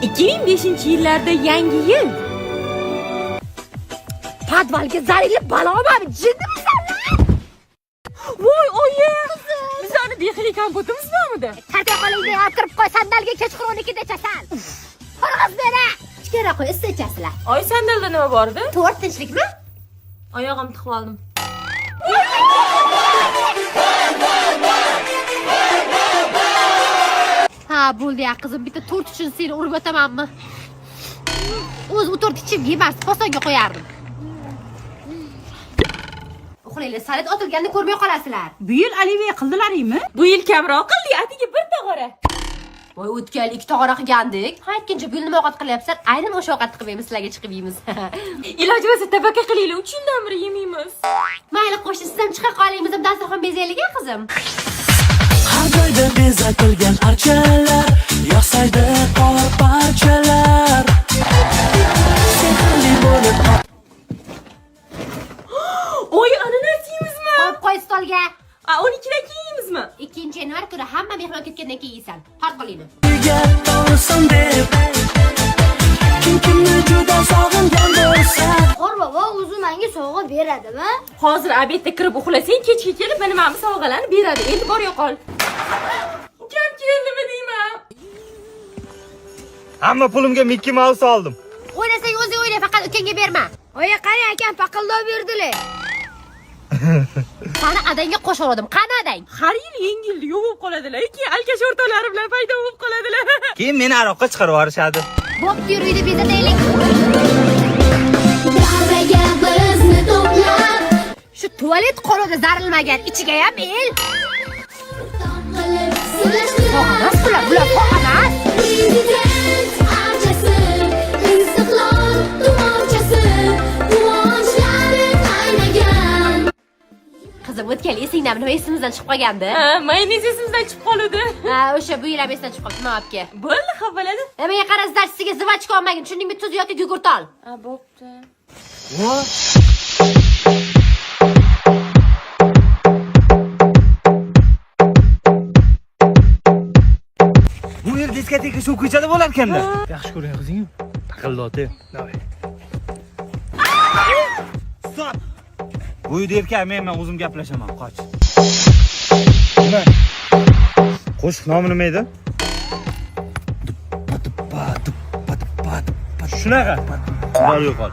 2005-yillarda Yangi yil. Podvalga zarili balomami? Jinnimisan lan? Voy oyi! Bizani behili kompotimiz bormidi? Tartiya qo'lingni olib kirib qo'y, sandalga kechqurun 12da ichasan. Qurg'iz bera. Ichkari qo'y, issiq ichasizlar. Oy, sandalda nima bor edi? To'rt tinchlikmi? Oyog'im tiqib oldim. Ha, bo'ldi ya qizim, bitta tort uchun seni urib o'tamanmi? O'zi u tort ichim yemas, posonga qo'yardim. Uxlanglar, salat otilganini ko'rmay qolasizlar. Bu yil olivye qildilaringmi? Bu yil kamroq qildik, atigi bir tog'ora. Voy, o'tgan yil ikki tog'ora qilgandik. Ha, aytguncha bu yil nima ovqat qilyapsan? Aynan o'sha ovqatni qilib yeymiz, sizlarga chiqib yeymiz. Iloji bo'lsa tabaka qilinglar, 3 yildan beri yemaymiz. Mayli, qo'shni, siz ham chiqa qoling, biz ham dasturxon bezaylik, a qizim. Har joyda bezatilgan archalar, yog'saydi qor parchalar. Sehrli bo'lib Oy, ananas yeymizmi? Qo'yib qo'y stolga. A, 12 dan keyin yeymizmi? 2-yanvar kuni hamma mehmon ketgandan keyin yeysan. Tort qo'lingni. Uyga tolsin deb, kim kimni juda sog'ingan bo'lsa. Qorbobo o'zi menga sovg'a beradimi? Hozir обед da kirib uxlasang, kechga kelib mana mana bu sovg'alarni beradi. Endi bor yo'qol. Ukam keldimi deyman. Hamma pulimga Mickey Mouse oldim. O'ynasang o'zing o'yna, faqat ukangga berma. Oyi, qarang, akam paqildov berdilar. Sani adangga qo'shib. Qani adang? Har yil yangi yilda yo'q bo'lib qoladilar. Keyin alkash o'rtoqlari bilan paydo bo'lib qoladilar. Keyin meni aroqqa chiqarib yuborishadi. Bo'pti, yur uyda bezataylik. Davraga bizni to'plab Shu tualet qo'lida zarilmagan, ichiga ham el. Qilib silashtirib Emas bular, bular tog' emas. Prezident archasi, istiqlol tumorchasi, quvonchlari qaynagan. Qizim, o'tgan yil esingdami, nima esimizdan chiqib qolgandi? Ha, mayonez esimizdan chiqib qoluvdi. Ha, o'sha bu yil ham esdan chiqib qoldi. Nima olib kel. Bo'ldi, xafa bo'ladi. Menga qara, сдача siga жвачка olmagin, tushundingmi? Tuz yoki gugurt ol. Ha, bo'pti. Bu yil diskoteka shu ko'chada bo'lar ekanda. Yaxshi ko'rgan qizingmi? Taqilloti. Давай. Stop. Bu uyda erkak men o'zim gaplashaman, qoch. Nima? Qo'shiq nomi nima edi? Shunaqa. Bor yo'qol.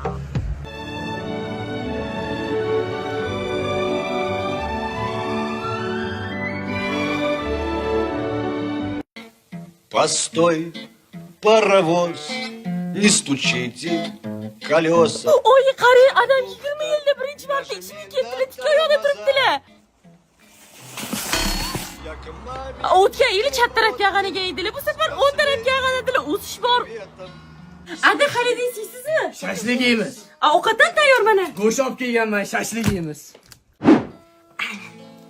Постой, паровоз, не стучите колеса. Oy, qarang, adam 20 yilda birinchi marta ichimga ketdilar, tik oyoqda turibdilar. O'tgan yili chap tarafga ag'anagan edilar, bu safar o'ng tarafga ag'anadilar. O'sish bor. Ada, холодец yeysizmi? Shashlik yeymiz. A, ovqatdan tayyor mana. Go'sht olib kelganman, shashlik yeymiz.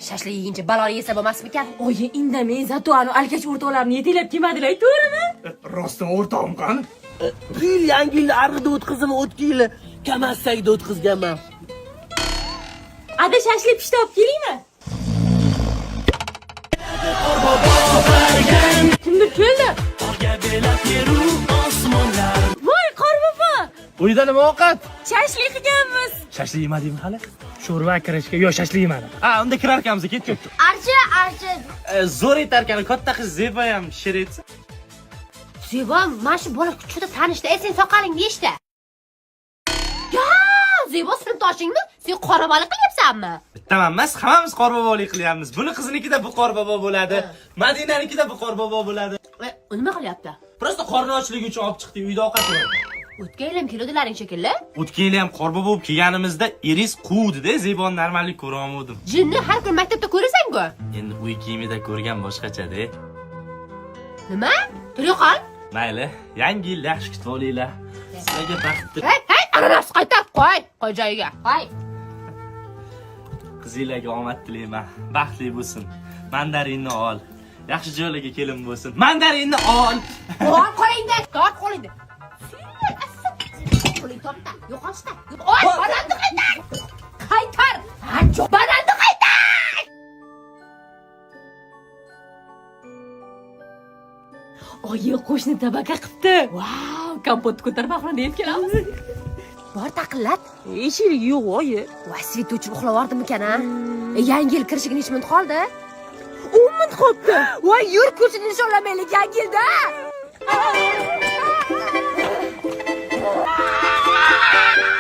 Shashlik yeguncha baloni yesa bo'lmasmikan? Oyi, indamang, зато anu alkash o'rtoqlarni yetaklab kelmadilar, to'g'rimi? Rostdan o'rtog'im qani? Bu yil yangi yilni arg'ida o'tkazdim, o'tgan yili Kamassakda o'tkazganman. Ada, shashlik pishti olib kelingmi? Kimdir keldi. Voy, qorbobo! Uyda nima ovqat? Shashlik qilganmiz. Shashlik yemadingmi hali? Sho'rva kirishga, yo'q, shashlik yemadim. Ha, unda kirar ekanmiz, ket ket. Archa, archa. Zo'r aytar ekan, katta qiz Zeba ham she'r aytsa. Zebo, mana shu bola juda tanishdi. Ey, sen soqoling nechta? Ya, Zebo sinfdoshingmi? Sen qorbobolik qilyapsanmi? Bittaman emas, hammamiz qorbobolik qilyapmiz. Buni qizinikida bu qorbobo bo'ladi. Madinanikida bu qorbobo bo'ladi. E, u nima qilyapti? Просто qorni ochligi uchun olib chiqdik, uyda ovqat yo'q. O'tgan yil ham keluvdilaring shekilli. O'tgan yili ham qorbobo bo'lib kelganimizda Iris quvdi-da, Zeboni normallik ko'ra olmadim. Jinni har kun maktabda ko'rasan-ku. Endi uy kiyimida ko'rgan boshqacha-da. Nima? Tur yo'qol. Mayli, yangi yil yaxshi kutib olinglar. Sizlarga baxt Hey, hey, ananas qaytar, qo'y, qo'y joyiga. Qo'y. Qizinglarga omad tilayman. Baxtli bo'lsin. Mandarinni ol. Yaxshi joylarga kelin bo'lsin. Mandarinni ol. Qo'l qo'lingda, tort qo'lingda. Qo'ling tortda, yo'qolishda. Oy, bananni qaytar. Qaytar. Ha, bananni qaytar. Oyi, qo'shiq Qo'shni tabaka qilibdi. Vau, kompot ko'tarib axlatda yeb kelamiz. Bor taqillat. Eshik yo'q, oyi. Voy, свет o'chib uxlab yubordimikan a? Yangi yil kirishiga necha minut qoldi? 10 minut qolibdi. Voy, yur ko'chada nishonlamaylik yangi yilda.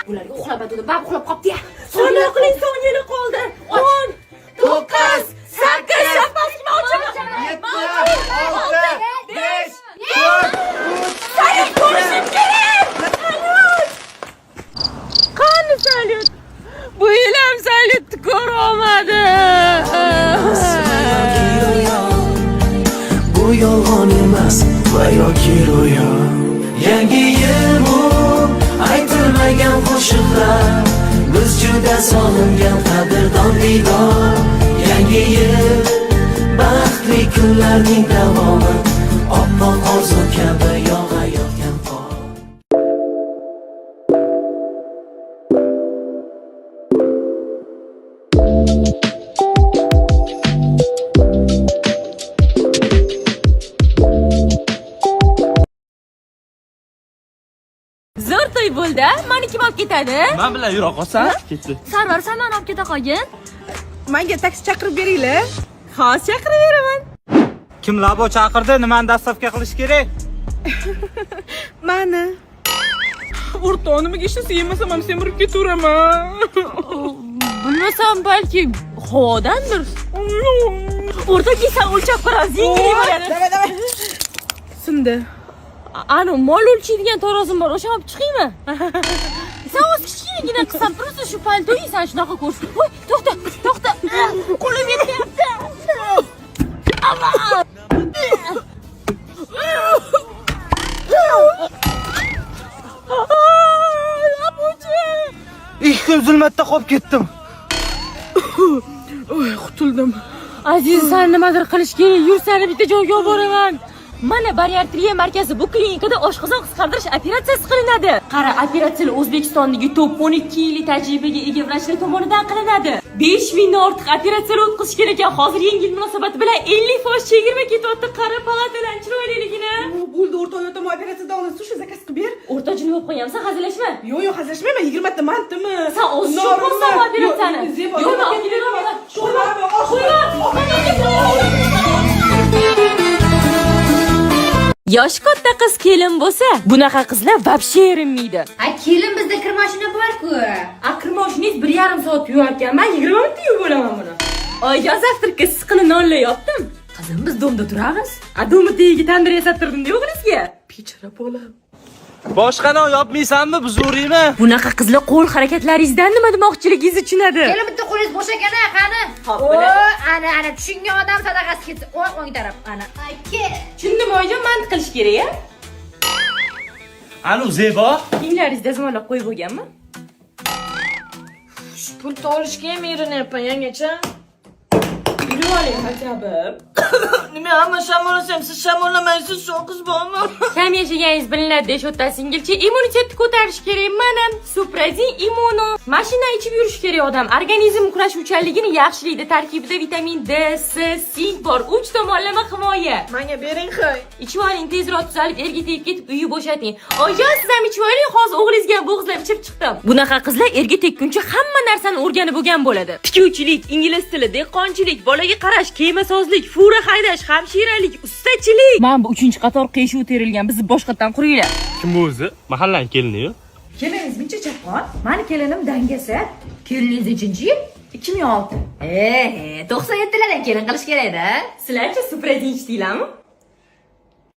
Ularga uxlamadi, bab uxlab qolibdi-ya. Sanoqli soniyali qoldi. 10 9 8 7 6 7 6 5 4 3 Salyut ko'rishim kerak. Salyut. Qani salyut? Bu yil ham salyutni ko'ra olmadim. Bu yolg'on emas va yoki ro'yo. Yangi yil bu aytilmagan qo'shiqlar, biz juda sog'ingan qadrdon diydor. Yangi yil baxtli kunlarning davomi, oppoq orzu kabi yog'ayotgan qor. Zo'r to'y bo'ldi. Mani kim olib ketadi? Men bilan yura qolsan, ketdi. Sarvar, sen mani olib keta qolgin. Menga taksi chaqirib beringlar. Hozir chaqirib beraman. Kim labo chaqirdi? Nimani dastavka qilish kerak? Mani. O'rtoq, nimaga hech narsa yemasam ham semirib ketaveraman. Bilmasam, balki havodandir. O'rtoq, san o'lchab ko'ramiz, yengillik bo'ladi. Давай, давай. Sindi. Ani mol o'lchaydigan tarozim bor, o'shani olib chiqaymi? Sen o'zi kichkinagina qilsan, просто shu paltoyi san shunaqa ko'r. Voy, to'xta, to'xta. Qo'lim yetyapti. Aman! Abuchi! 2 kun zulmatda qolib ketdim. Oy, qutuldim. Aziz, san nimadir qilish kerak. Yur, seni bitta joyga olib boraman. Mana bariatriya markazi, bu klinikada oshqozon qisqartirish operatsiyasi qilinadi. Qara, operatsiyalar O'zbekistondagi top 12 yillik tajribaga ega vrachlar tomonidan qilinadi. 5000 dan ortiq operatsiyalar o'tkazishgan ekan. Hozir yangi yil munosabati bilan 50% chegirma ketyapti. Qara palatalarning chiroyliligini. Bo'ldi, o'rtoq, yotaman operatsiyadan oldin sushi заказ qilib ber. O'rtoq jinni bo'lib qo'ygansan, hazillashma. Yo'q, yo'q, hazillashmayman. 20 ta mantimi? Sen o'zi cho'qolsan bu operatsiyani. Yo'q, Yo'q, men olib kelaman. Sho'rvami, oshmi? Yoshi katta qiz kelin bo'lsa, bunaqa qizlar вообще erinmaydi. A kelin, bizda kir mashina bor-ku. A kir mashinangiz 1,5 soat yuvar ekan, men 20 minutda yuvib bo'laman buni. Oyjon, завтрак ka siqqini nonla yopdim. Qizim, biz дом da turamiz. A дом ni tagiga tandir yasab turdim-da o'g'lingizga. Bechora bolam. Boshqa non yopmaysanmi, buzuriymi? Bunaqa qizlar qo'l harakatlaringizdan nima demoqchiligingizni tushunadi. Kelin, bitta qo'lingiz bo'sh ekan, a, qani? Hop, O, bo'la. ana, ana tushungan odam sadaqasi ketsa, o'ng o'ng taraf, ana. Aka. Tushundim oyijon, mant qilish kerak, a? Anu Zebo, Kiyimlaringizni dazmollab qo'yib bo'lganmi? Pul olishga ham erinyapman, yangacha. Yurib oling хотя бы. Nima, hamma shamolasam, siz shamollamaysiz, shu qiz bormi? Kam yashaganingiz bilinadi shu yerda, singilchi. Immunitetni ko'tarish kerak. Mana Suprazin Immuno. Mashina ichib yurish kerak odam. Organizm kurashuvchanligini yaxshilaydi. Tarkibida vitamin D, C, sink bor. Uch tomonlama himoya. Menga bering, hay. Ichib oling, tezroq tuzalib, erga tegib ketib, uyi bo'shating. Oyijon, siz ham ichib oling, hozir o'g'lingizga ham bo'g'izlab ichib chiqdim. Bunaqa qizlar erga tekkuncha hamma narsani o'rganib bo'lgan bo'ladi. Tikuvchilik, ingliz tili, dehqonchilik, bolaga qarash, kemasozlik, fura haydash, hamshiralik, ustachilik. Mana bu 3-qator qiyshuv terilgan, bizni boshqatdan quringlar. Kim bu o'zi? Mahallaning kelini-yu. Keliningiz muncha chaqqon. Mani kelinim dangasa. Keliningiz nechinchi yil? 2006. E, 97lardan kelin qilish kerak-da. Sizlarcha Supradin ichdinglarmi?